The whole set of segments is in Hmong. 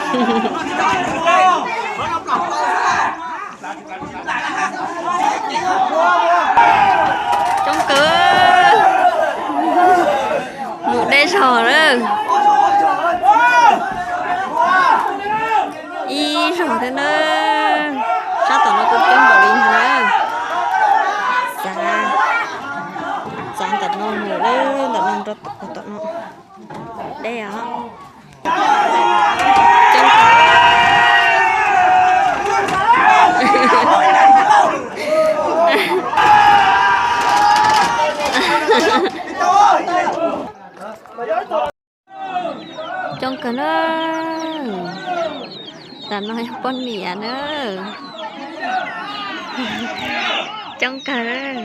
Coob kawg, mus deb zog lawm. Ib zog thiab na, sab tom no kuj coob npaum li ntag na. Txav, txav ntawm no mus lawm, ntawm no rau tom no. Deb os. Coob kawg na. Tam no yog poj niam na. Coob kawg.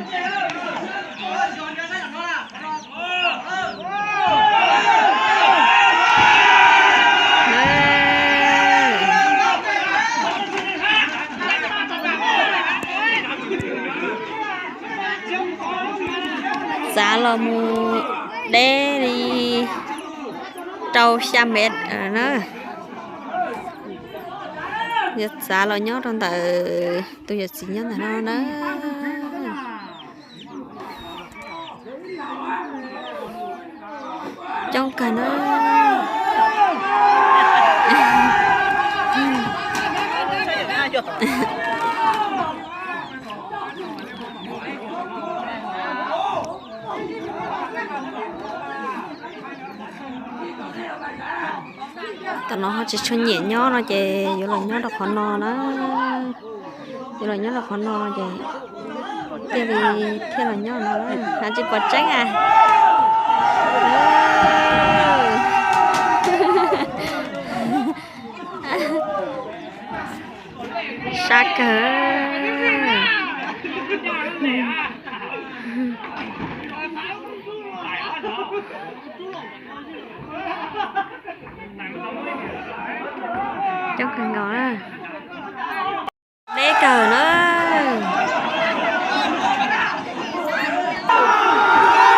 Txav los mus deb li rau xya mev na. Yuav txav los nyob rau ntawm tus yawm txiv nyob ntawm no na. Coob kawg na. Tam no ho tsis tshua nyiam nyob no ces yuav los nyob rau qhov no na. Yuav los nyob rau qhov no ces thiaj li thiaj los nyob no. Hais tsis pom tseeb a. Sab kawg. Coob kawg nkaus na. Deb kawg na.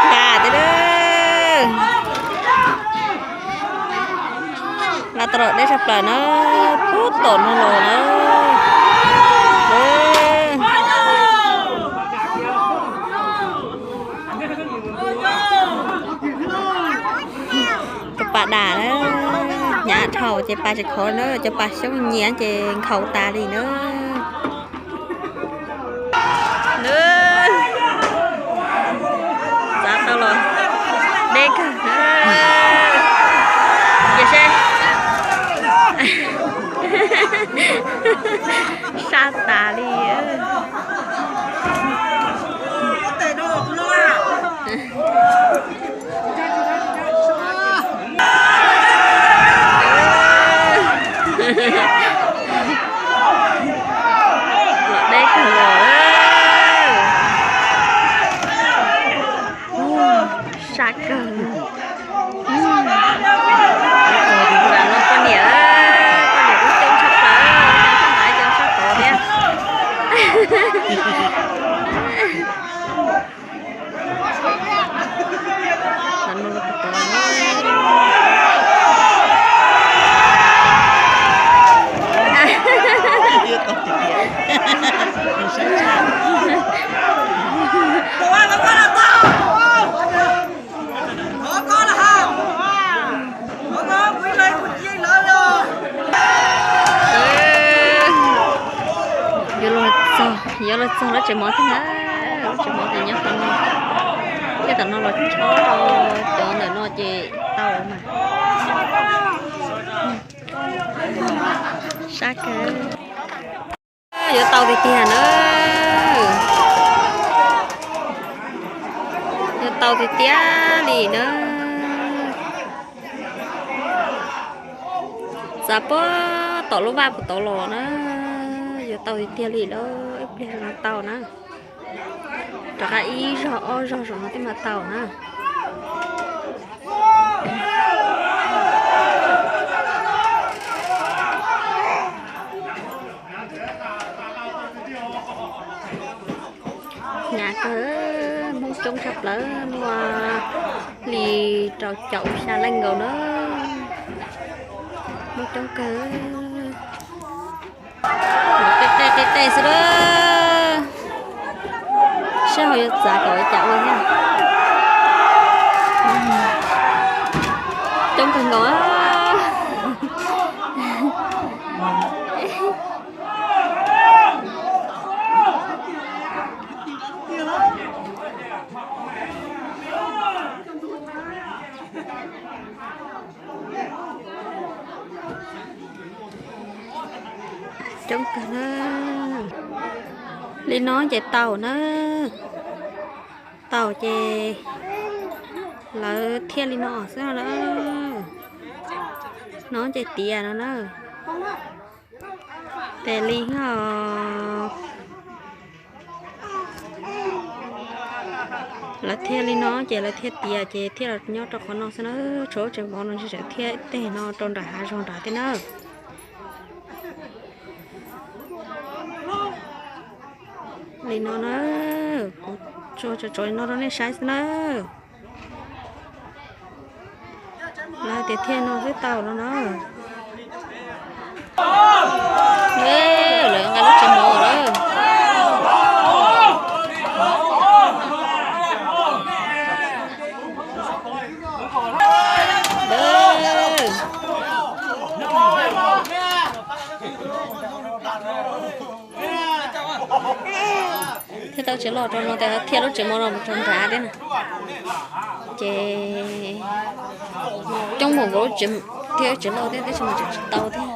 Ntag tiag, laj tau los deb tshaj plaws na. Pub tom no los na. Tus pas dam na, hnyav dhau ces pas tsis khov na, cov pas xyoob nyiav ces nkhaus tas li na. Txav tau los deb kawg na. Ces seb, sab tas li. Los deb kawg los. Sab kawg. Tam no poj niam, poj niam kuj coob tshaj plaws, coob tshaj plaws, coob tshaj tod thiab. Yuav los txog, yuav los txog lub tsev mov thiab na. Lub tsev mov ces nyob qhov no, thiab tom no los chob rau cov ntawm no ces tau mas. Sab kawg. Yuav tau tiag tiag na. Yuav tau tiag tiag li na. Txav puag tom lub vaj puag tod los na. Yuav tau tiag tiag li lawm, ib pliag no tau na. Rov qab ib zog ob zog zaum no thiaj mam tau na. Hnyav kawg, Hmoob coob tshaj plaws, muaj li rau caum xya leej nkaus na. Muaj coob kawg. Qe qe qe qe xwb a. Seb ho yuav txav kom ua cas ua thiab. Coob kawg nkaus. Coob kawg na. Li no ces tau na. Tau ces lawv thiaj li no xwb no na. No ces tiav no na. Tes li os. Lawv thiaj li no ces lawv thiaj tiav ces thiaj los nyob rau qhov no xwb na. Tshuav lub tsev mov no tseem thiaj tej no rau nram hav zoov nrad thiab na. Li no na, kuv tso tso li no rau nej saib xwb na. Lawv tias thiaj no xwb tau no na. Lawv nqa lub tsev mov lawm. Thiaj tau tsev loj rau no tes thiaj lub tsev mov no mus rau nrad thiab na. Ces coob mus nkaus thiaj lub tsev loj thiab tab sis mas tseem tsis tau thiab.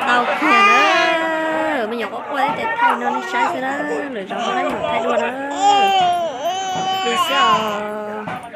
Tau kiag na. Me nyuam quaj quaj thiab ces thaij no nej saib xwb na. Lwm zaus nej mam thaij dua na. Li xwb os.